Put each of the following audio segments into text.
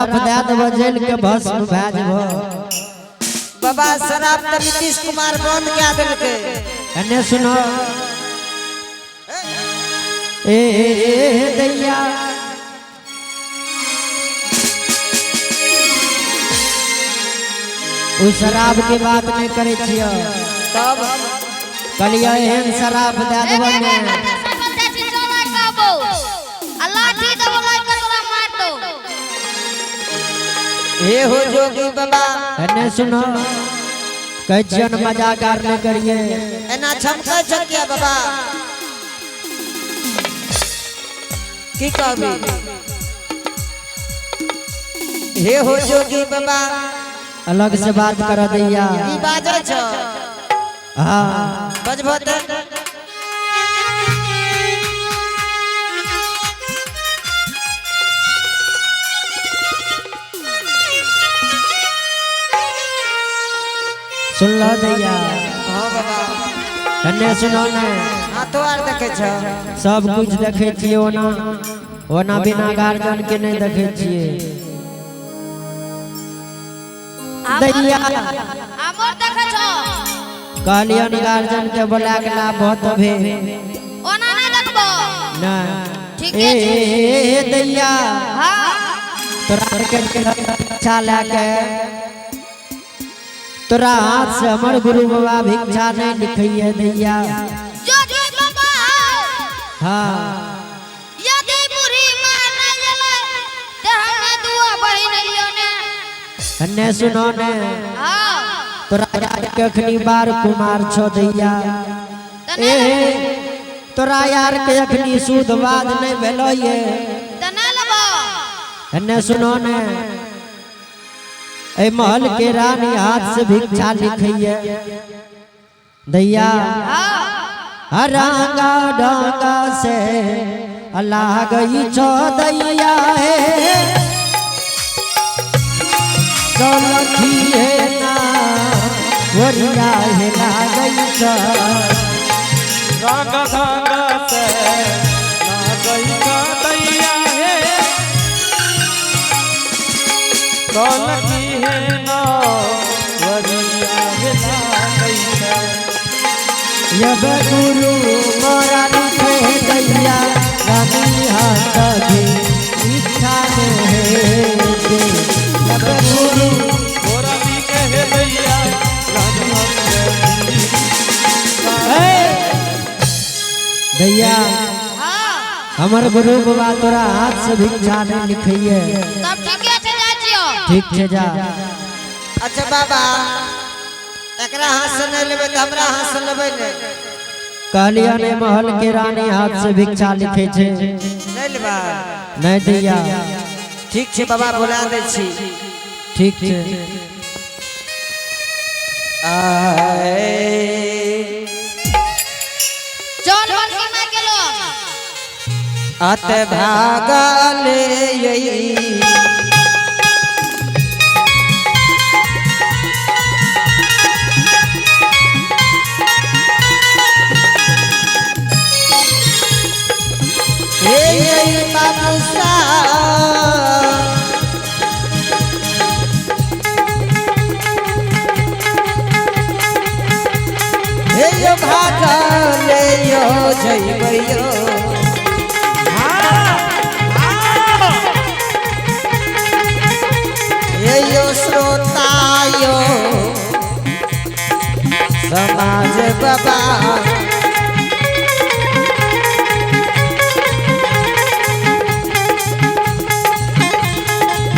दए देबो जल के भस्म भए जेबो। बाबा शराब तऽ नीतीश कुमार बंद कए देलकै। एने सुनो ए दैया उ शराब के बात नहीं करे छियो। तब कहलियो एहन शराब दए देबो ने। हे हो जोगी बाबा। एने सुनो कहै छियो ने मजाक आर नहीं करिए। एना छमकै छ किया बाबा? की कहबी? हे हो जोगी बाबा। अलग से बात कर दैया। की बाजै छ? हाँ बजबो तऽ। सुन लो दैया। हाँ बाबा। एने सुनो ने। हाथो आर देखै छ। सब कुछ देखे छियै ओना ओना बिना गार्जियन के नहीं देखे छियै। दैया हमर देखै छौ। कहलियन गार्जियन के बोला के ला बहुत अभी। ओना नहीं देखबो। ना ठीके ए छै। दैया। हाँ। तोरा के भिक्षा लए के तोरा हाथ से हमर गुरु बाबा भिक्षा नहीं लिखैये दैया। जोगी बाबा। हाँ। यदि बूढ़ी माँ नहीं गेलै ते हमे दुआ बहिन लियो ने। ने सुनो ने। हाँ। तोरा के अखनी बार कुमार छो दैया। तऽ ए नहि तोरा यार के अखनी शुद्ध बाद नहीं भेलो ये। तऽ नहि लेबो। ने सुनो ने ए महल के रानी हाथ से भिक्षा लिखैये दैया। हाँ। रंगा ढंगा से अल्लाह गई छो दैया हे। सौलखी है ना वरिया हे लागई छो। रंग ढंग से लागई छो दैया हे। सौलखी है ना वरिया हे लागई छो। यब गुरु मोरा लिखे दैया रानी हाथ भी इच्छा में है दे। यब गुरु मोरा लिखे हे दैया रानी हाथ भी दैया। हाँ। हमर गुरु बाबा तोरा हाथ से भिक्षा नहीं लिखैये। तब ठीके छै जाइ छियो। ठीक छै जा। अच्छा बाबा एकरा हाथ से नहीं लेबै तऽ हमरा हाथ से लेबै ने। कहलिया ने महल के रानी हाथ से भिक्षा लिखे छे। नहीं लेबा। नहीं दैया। ठीक छै बाबा बोला दै छी। ठीक छै। आए। चल बड़की माय के लोग। अत भागल यई हे यई बाबू साहब। हे यो भागल यो जइबैयो। हे यो श्रोतायो समाज बाबा।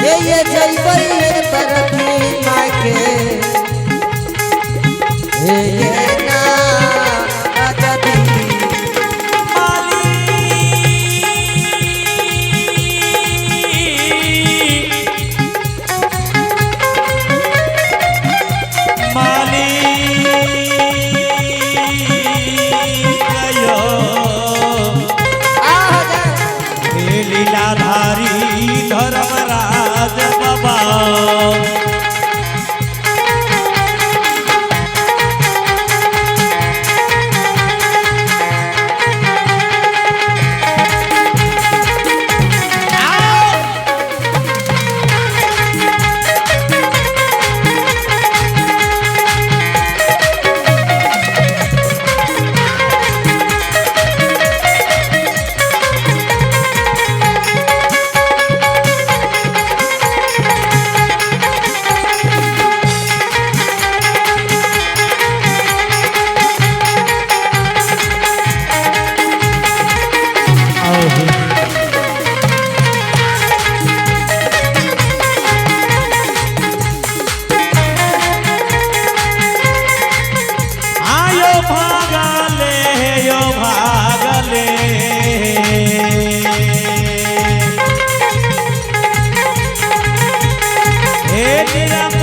हे ये जइबै बरखी माय के। हे ये ना अजदी। माली गयो आह जा। हे लीलाधारी धर्मराज बाबा।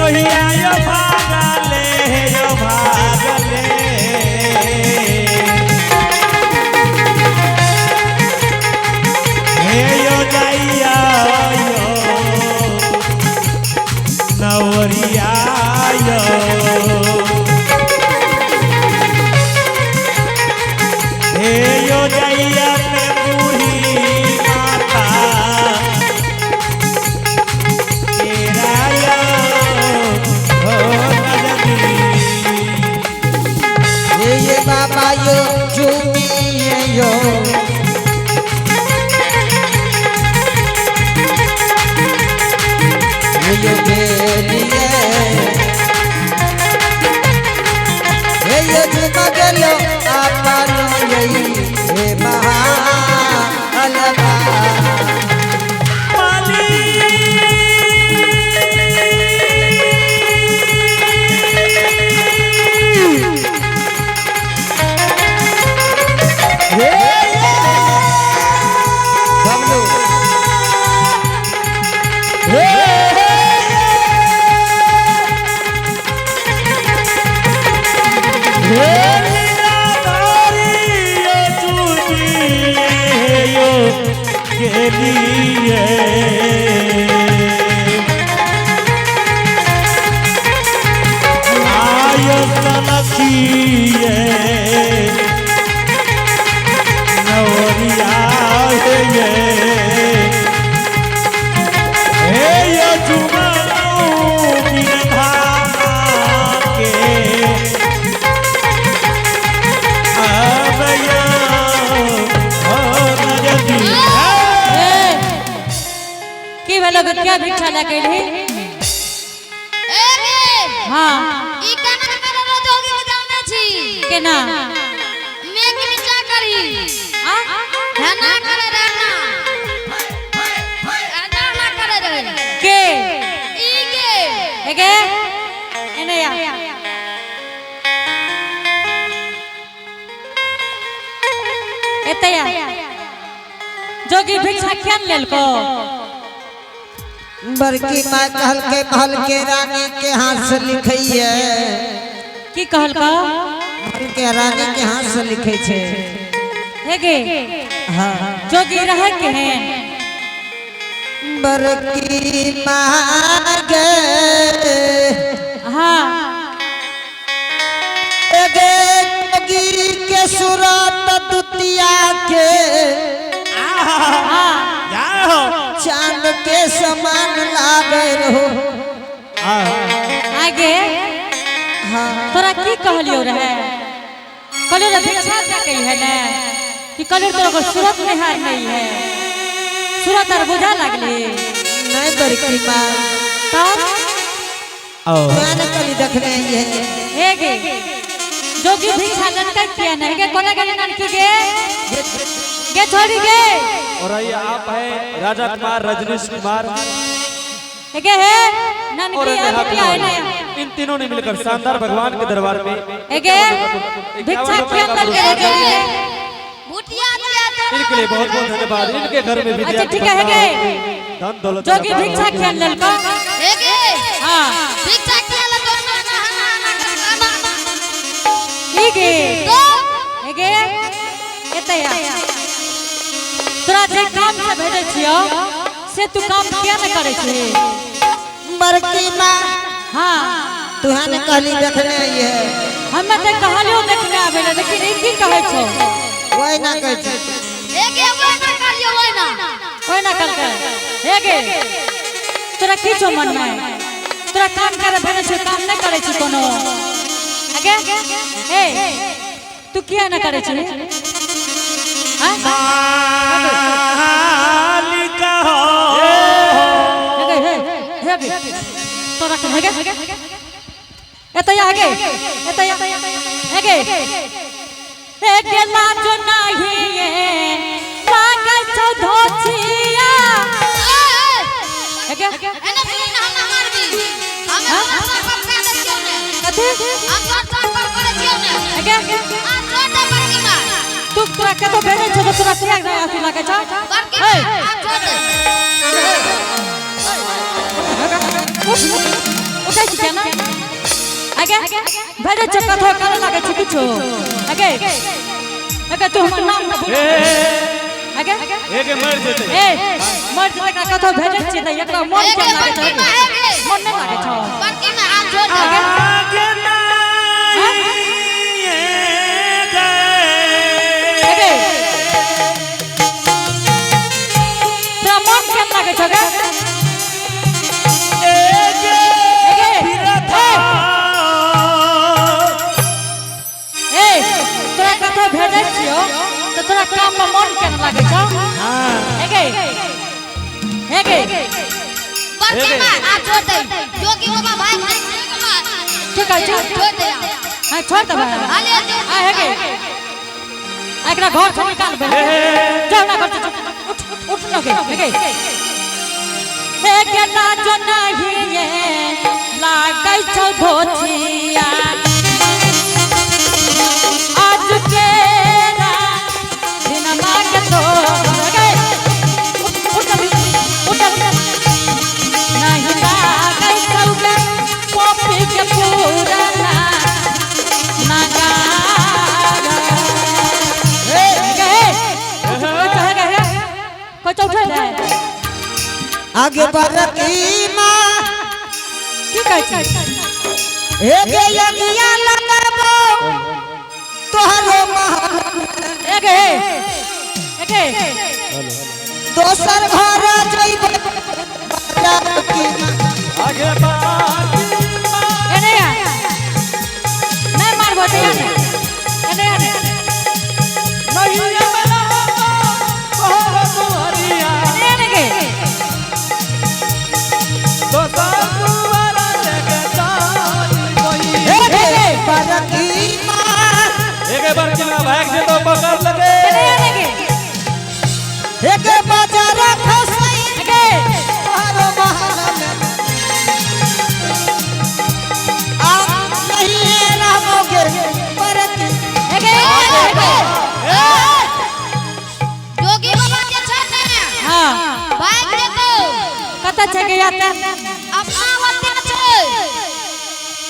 कहिया यो भागले यो भागले हे यो जाइया यो नवरिया यो हे यो जाइया में बूढ़ी माता तेरा यो हो नजदी। हे ये बाबा यो झूमिए यो हे यो बेलिए हे यो झुम गेलो आपनो यही हे महालबा बबलू के लिए आयो सनखिए नवरिया हे हे यो जुमानो बिरधा के अब यो हो नजदी ए, की भेलो गे क्या भिक्षा लए के एलही? ए गे हाँ ई केना करे रो जोगी के जाने छी केना मेघ नीचा करी आ? हेना करे रहना हेना ना करे रहे के ई गे एगे एने आ एते आ जोगी भिक्षा किया ने लेलको बड़की माँ कहल के महल के रानी के हाथ से लिखैये की कहलको महल के रानी के हाथ से लिखै छै हेगे हाँ जोगी रहे केहन बड़की माँ गे हाँ एगे जोगी के सुरत दुतिया के हाँ जाए हो चांद के समान लागे रहो आगे हाँ तोरा की कहलियो रहे कहलियो रहे भिक्षा दे के है ने कि कहलियो तोरा को सूरत निहार नहीं है सूरत आर बुझा लागली नहीं बड़की माँ तब मैं न कभी देखने ये हे गे जोगी भिक्षा ललका किया नहीं गे कोना गेले नानकी गे गे छोड़ी गे और ये आप है राजा कुमार रजनीश कुमार हे गे हे और नानकी नेहा आ बिटिया है कुमार ना इन तीनों ने मिलकर शानदार भगवान के दरबार में हे गे भिक्षा किया ललके रे जोगी गे भुटिया दिया तोरा इनके लिए बहुत बहुत धन्यवाद इनके घर में विद्या अच्छा ठीक है हे गे धन दौलत जोगी भिक्षा किया ललका हे गे हां भिक्षा किया लगो ना ना ना ना ना ई गे तो हे गे एते आ तोरा जे काम से भेजै छियौ से तू काम किया ने करै छी बड़की माँ हाँ तुहा ने कहली देखने ये हमे तऽ कहलियो देखने आबै लए लेकिन ई की कहै छौ वही ना कहै छै हे गे ओए ना करियो ओए ना ओहि ना कहलकै हे गे तोरा की छौ मनमे तोरा काम करे भेजै छियौ काम नहि करै छी कोनो आगे हे तू किया नहि करै छी हाँ? मालिक हो हे गे, हे हे गे तोरा के हे गे एतय आ गे एतय आ हे गे हे गे लाज नाही लागल छौ धोछिया ए हे गे एने सुनी ना हम मारबी हम तोरा कम कर दे छियो ने कथी हम तोरा कम करे छियो ने हे गे आ छोड़ दे बड़की माँ तू तोरा कतौ भेजै छौ तऽ तोरा किया नहि अथी लागै छौ बड़की हे माँ आ छोड़ दे उठ उठै छी क्या आगे भेजे छो कथो करे लागे छै किछो आगे आगे तू हमर नाम न भूल आगे एगे मर जेतै। ए मर जेतै, एकरा कथो भेजे छियै त एकरा मन एगे केना लागे बड़की छै? माँ, एगे। मन नहि लागे छौ? बड़की माँ, हाथ जोड़ दे। आगे नहीं आगे गए। तोरा मन केना लागे छौ गे? एगे एगे बिरथा। ए तोरा कथो भेजै छियौ त तोरा काम में मन केना लागे छौ? हाँ। एगे एगे बड़की माँ, हाथ जोड़ दे। जोगी बाबा भाग दे। की कहै छै? छोड़ दे। हाँ छोड़ देबै। हाले जो। आ हेगे एकरा घर से निकाल बे, जाओ ना घर से। उठ उठ न गे हेगे हे गे लाजो नहीं ये लागै छौ धोथिया आज के दिनमा के तो गे उठ उठ उठ नहीं लागै छौ गे पॉपी के पुराना आगे बड़की माँ की कहै छी? एगे यज्ञ लगबो तोहरो महल। एगे एगे दोसर घर जइबो बड़की माँ। आगे बाकी माँ। एने आ, नहि मारबो तऽ एने एने एने नहीं बना तोहर दुआरिया। एने एने गे। दोसर दुआरा लेके जाइबई। एगे बड़की माँ। एगे बड़की माँ भाग जेतौ पकड़ लगे। एने एने गे। एगे बाजार खसई एगे तोहरो महल में आ नहीं रहबोगे बड़की। एगे एगे। जोगी बाबा जे छै ने, हां भाग जेतौ। कतऽ छै गे याते? अपना ओते छै।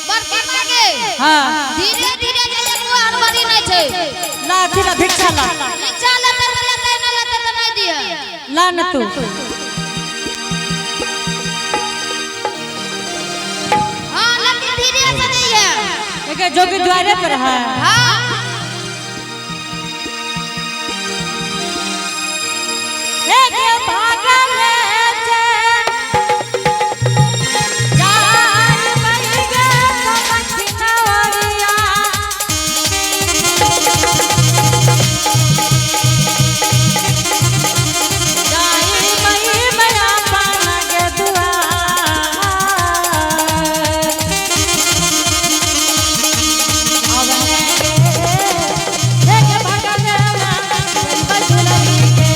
बड़की माँ के। हां धीरे धीरे जे एको हड़बड़ी नहि छै। ला अथी ला भिक्षा ला। रिक्शा लेतै तऽ लेतै, नहि लेतै तऽ नहि दिअ। ला न तू। हाँ, लेकिन धीरे से दिअ। एगे जोगी द्वारे पर है। हाँ। एगे भागल छै जाय बइगे दक्षिणवरिया। जाय बई बया पान गे दुआर। अबे गे, एगे भागल बा, बजुलरी के।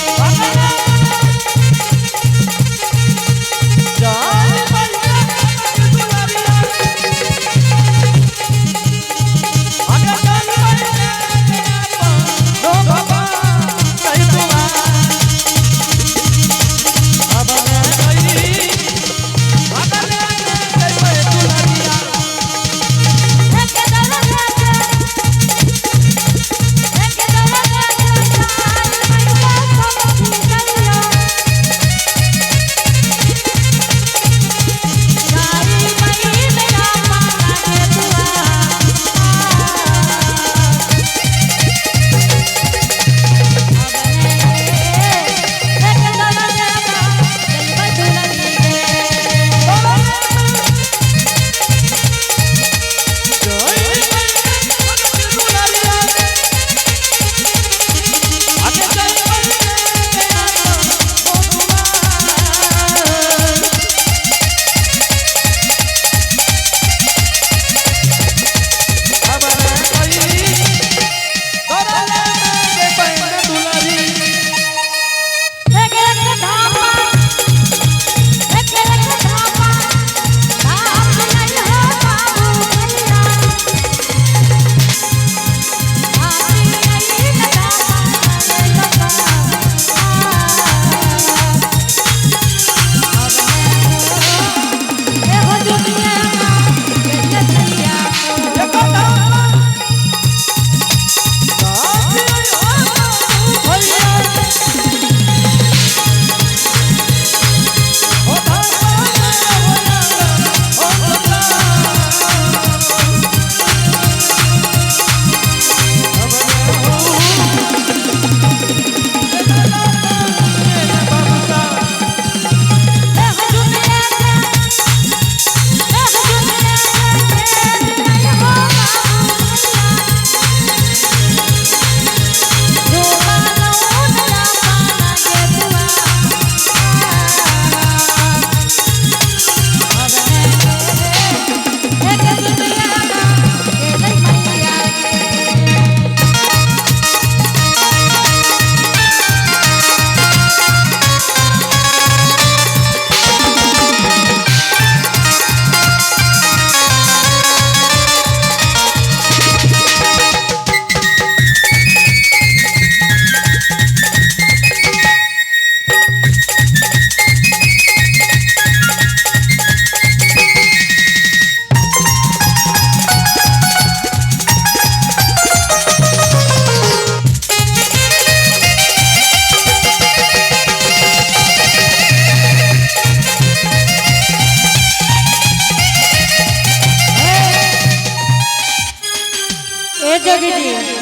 योगी जी।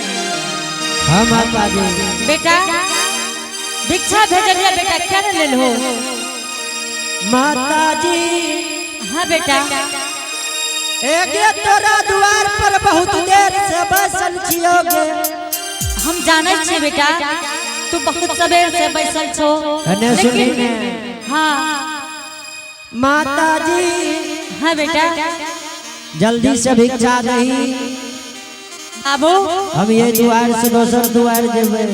हाँ माता जी। बेटा भिक्षा भेजलिए बेटा, क्या ने लेल हो? माता जी। हाँ बेटा। एगे तोरा द्वार पर बहुत देर से बैसल छियोगे। हम जानै छियै बेटा, तू बहुत सबेर से बैसल छो। एने सुनी ने। हाँ। माता जी। हाँ बेटा। जल्दी से भिक्षा दही। बाबू। हम ये द्वार से दोसर द्वार जेबै।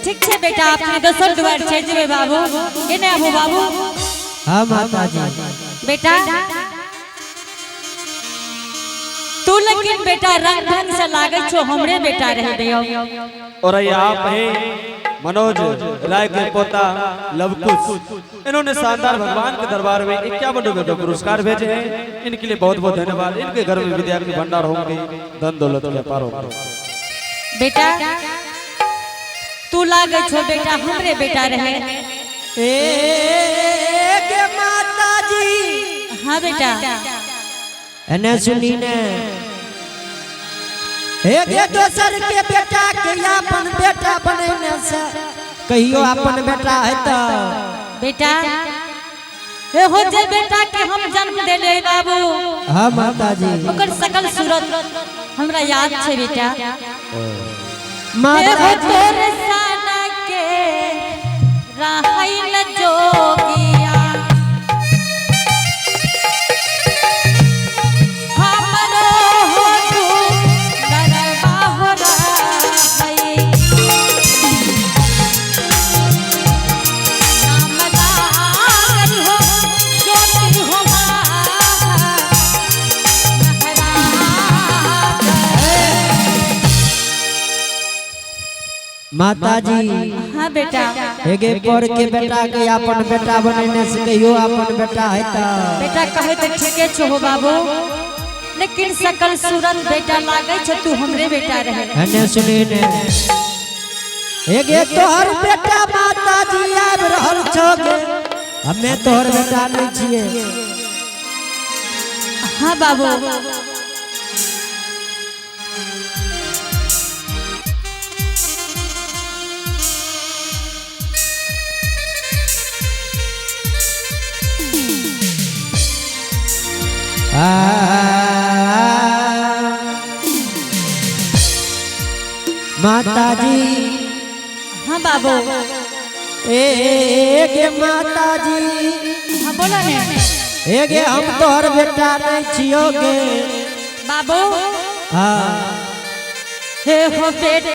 ठीक छै बेटा, अपने दोसर द्वार चलि जेबै बाबू। केने आबू बाबू। हाँ माता जी। बेटा तू लेकिन बेटा रंग ढंग से लागै छो हमरे बेटा रह दियो। और ये आप हैं मनोज राय के पोता लवकुश, इन्होंने शानदार भगवान के दरबार में 51 रुपए का पुरस्कार भेजे हैं। इनके लिए बहुत बहुत धन्यवाद। इनके घर में विद्या के भंडार होंगे, धन दौलत के अपार होंगे। बेटा तू लागै छो बेटा हमरे बेटा रहे। एगे माता जी। हाँ बेटा। एने सुनी ने, एगे दोसर के बेटा के अपन बेटा बनेने से कहियो अपन बेटा है तो। बेटा ए हो जे बेटा के हम जन्म देले बाबू। हाँ माता जी। ओकर सकल सूरत हमरा याद छै बेटा। माता ए हो जी। तोर साना के रहै न जोगिया, हमरो हो तू गरबा हो रहै। नाम लागल हो ज्योति हो माता जी। हाँ बेटा। एगे पर के बेटा के अपन बेटा बनेने से कहियो अपन बेटा है तो। बेटा कहे तो ठीके छो हो बाबू, लेकिन सकल सूरत बेटा लागै छो तू हमरे बेटा रहे। एने सुनी ने, एगे तोहर बेटा माता जी आबि रहल छोगे, हमे तोहर बेटा नहीं छिए। हाँ बाबू। माता जी। हाँ बाबू। एगे माता जी। हाँ बोला ने। एगे हम तोहर बेटा नहीं छियोगे। बाबू। हाँ। हे हो बेटा।